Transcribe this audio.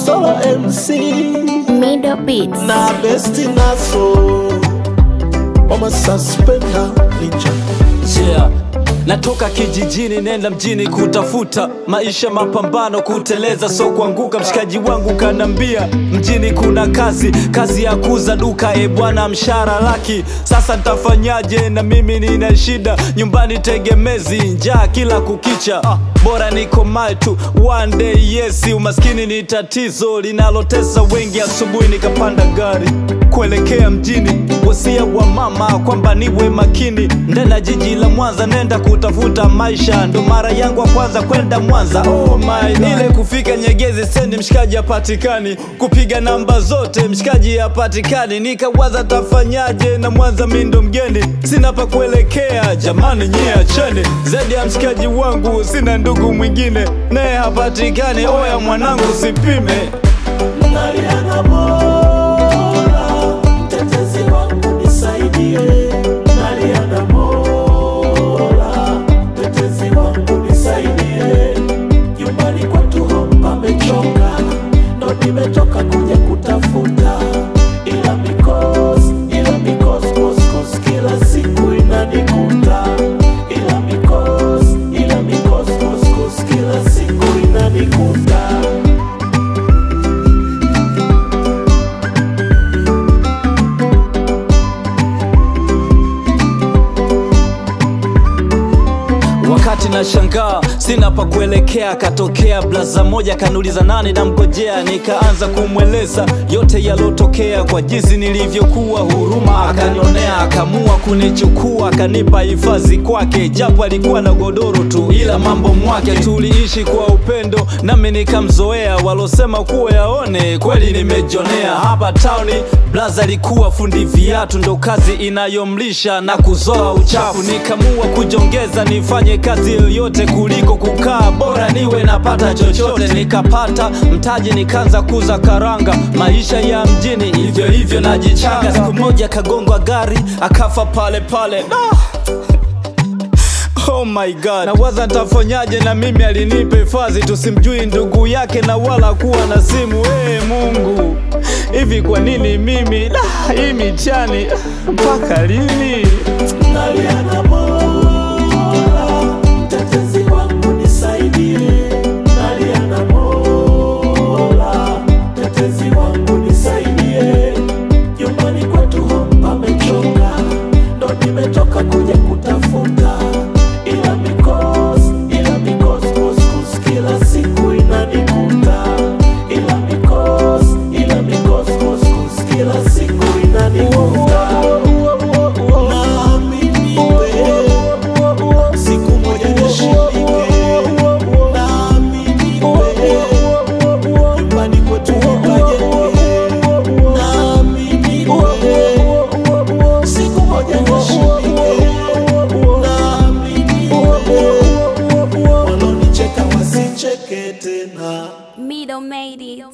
Solo MC Mido Beats na besti naso wama suspender ninja. Yeah. Natoka kijijini nenda mjini kutafuta maisha, mapambano, kuteleza so kuanguka. Mshikaji wangu kanambia mjini kuna kazi, kazi ya kuuza duka, e bwana mshahara laki. Sasa nitafanyaje na mimi nina shida, nyumbani tegemezi, njaa kila kukicha. Bora niko tu one day, yes. Umaskini ni tatizo linalotesa wengi. Asubuhi nikapanda gari kuelekea mjini, wasia wa mama kwamba niwe makini. Ndena jiji la Mwanza nenda kutafuta maisha, ndo mara yangu ya kwanza kwenda Mwanza. Oh my, ile kufika Nyegezi stendi mshikaji hapatikani, kupiga namba zote mshikaji hapatikani. Nikawaza tafanyaje na Mwanza mimi ndo mgeni, sina pa kuelekea, jamani nyie acheni. Zaidi ya mshikaji wangu sina ndugu mwingine, naye hapatikani. Oya mwanangu sipime. Naliana bora, mtetezi wangu nisaidie. Naliana bora, mtetezi wangu nisaidie. Nyumbani kwetu pamechoka, ndo nimetoka kuja kutafuta. Ila because, kos, kila siku inanikuta. Ila because, kos, kila siku inanikuta. Wakati na shangaa sina pa kuelekea, katokea blaza moja kanuliza nani namgojea. Nikaanza kumweleza yote yalotokea kwa jinsi nilivyokuwa, huruma akanionea, akamua kunichukua, akanipa hifadhi kwake, japo alikuwa na godoro tu, ila mambo mwake. Tuliishi kwa upendo nami nikamzoea, walosema kuwa yaone kweli nimejionea. Hapa tauni blaza alikuwa fundi viatu, ndo kazi inayomlisha na kuzoa uchafu. Nikamua kujongeza nifanye kazi yoyote kuliko kukaa, bora niwe napata chochote. Nikapata mtaji nikaanza kuuza karanga, maisha ya mjini hivyo hivyo najichanga. Siku moja kagongwa gari akafa pale pale. Oh my God, nawaza nitafanyaje na mimi alinipa hifadhi, tusimjui ndugu yake na wala kuwa na simu. Hey, Mungu, hivi kwa nini mimi hii mitihani mpaka lini? Naliana bora, mtetezi wangu nisaidie. Naliana bora, mtetezi wangu nisaidie. Nyumbani kwetu pamechoka, ndo nimetoka kuja kutafuta. Ila because, kos, kila siku inanikuta. Ila because, kos, kila siku inanikuta. Naamini wewe, siku moja nishirike. Naamini wewe, nyumbani kwetu nikajenge. Naamini wewe, siku moja nishirike. Naamini wewe, walonicheka wasicheke tena. Mido made it.